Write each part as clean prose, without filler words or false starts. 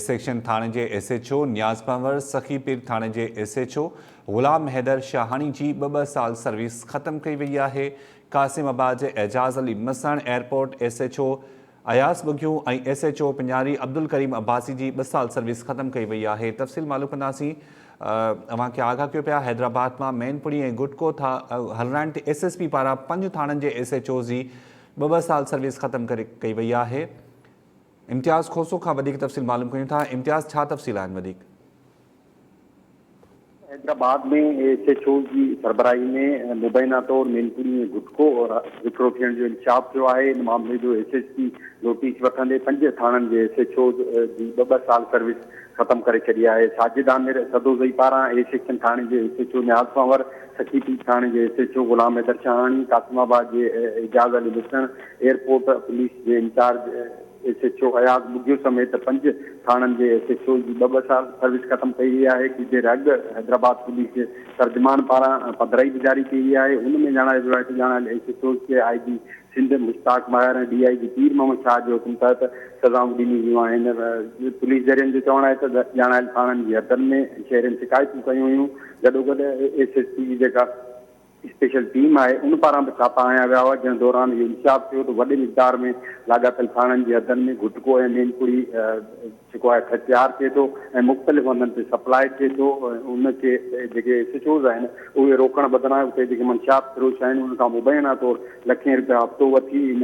Section ٿاڻي جي S H O Niaz Panhwar, Sakhi Pir ٿاڻي جي S H O Ghulam Haider Shahani جي ٻه ٻه سال سروس ختم ڪئي وئي آهي. قاسم آباد جي Ejaz Ali Masan, airport S H O Ayaz Bughio ۽ S H O Pinyari Abdulkarim Abbasi جي ٻه سال سروس ختم ڪئي وئي آهي. تفصيل معلوم ڪنداسين. اوهان کي آگاهه ڪيو پيا حيدرآباد مان مين پڙي ۽ گٽڪو ٿا هلرائڻ تي ايس ايس پي پاران پنج ٿاڻن جي ايس ايڇ اوز جي ٻه ٻه سال سروس ختم ڪري ڪئي وئي آهي. امتياز کوسو کان وڌيڪ تفصيل معلوم ڪيون ٿا. امتياز ڇا تفصيل آهن وڌيڪ؟ حيدرآباد ۾ ايس ايڇ اوز جي سربراهي ۾ مبينا طور مينپوري ۾ گٽڪو وڪرو ٿيڻ جو انڪشاف ٿيو آهي. ان معاملي جو ايس ايس پي نوٽيس وٺندي پنج ٿاڻن جي ايس ايڇ اوز جي ٻه ٻه سال سروس ختم ڪري ڇڏي آهي. ساجد عامر سدوزئي پاران اي سيڪشن ٿاڻي جي S H O Niaz Panhwar, Sakhi Pir ٿاڻي جي S H O Ghulam Haider Shahani, Qasimabad جي اعجاز علي مسڻ، ايئرپورٽ پوليس جي incharge S H O Ayaz Bughio سميت پنج ٿاڻن جي ايس ايڇ اوز جي ٻه ٻه سال سروس ختم ڪئي وئي آهي. ڪجهه دير اڳ حيدرآباد پوليس جي ترجمان پاران پڌرائي به جاري ڪئي وئي آهي. ان ۾ ڄاڻايو ويو آهي ته ڄاڻايل ايس ايڇ اوز کي I G Sindh Mushtaq Mahar ۽ D I G Pir Muhammad Shah جي حڪم تحت سزائون ڏنيون ويون آهن. پوليس ذريعن جو چوڻ آهي ته ڄاڻايل ٿاڻن جي حدن ۾ شهرين شڪايتون ڪيون هيون گڏوگڏ ايس ايس پي جي جيڪا اسپيشل ٽيم آهي ان پاران به ڇاپا هنيا ويا هئا جنهن دوران اهو انڪشاف ٿيو ته وڏي مقدار ۾ لاڳاپيل ٿاڻن جي حدن ۾ گٽڪو ۽ مين پڙي جيڪو آهي تھ تيار ٿئي ٿو ۽ مختلف هنڌن تي سپلاء ٿئي ٿو ان کي جيڪي ايس ايڇ اوز آهن اهي روڪڻ بدران اتي جيڪي منشيات فروش آهن انهن کان مبينا طور لکين رپيا هفتو وٺي ان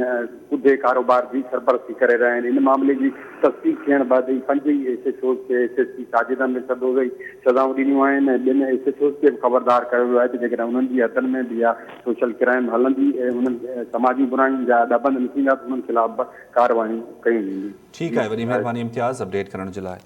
ڪڌي ڪاروبار جي سرپرستي ڪري رهيا آهن. ان معاملي جي تصديق ٿيڻ بعد ئي پنج ئي ايس ايڇ اوز کي S S P Sajid Ahmed Sadozai سزائون ڏنيون آهن ۽ ٻين ايس ايڇ اوز کي به خبردار ڪيو ويو آهي ته جيڪڏهن انهن جي حدن ۾ به اها سوشل ڪرائيم هلندي ۽ انهن سماجي براين جا اڏا بند نه ٿيندا ته انهن خلاف به ڪارروايون ڪيون وينديون. ٺيڪ آهي وڏي مهرباني امتياز اپڊيٽ ڪرڻ جي لاء.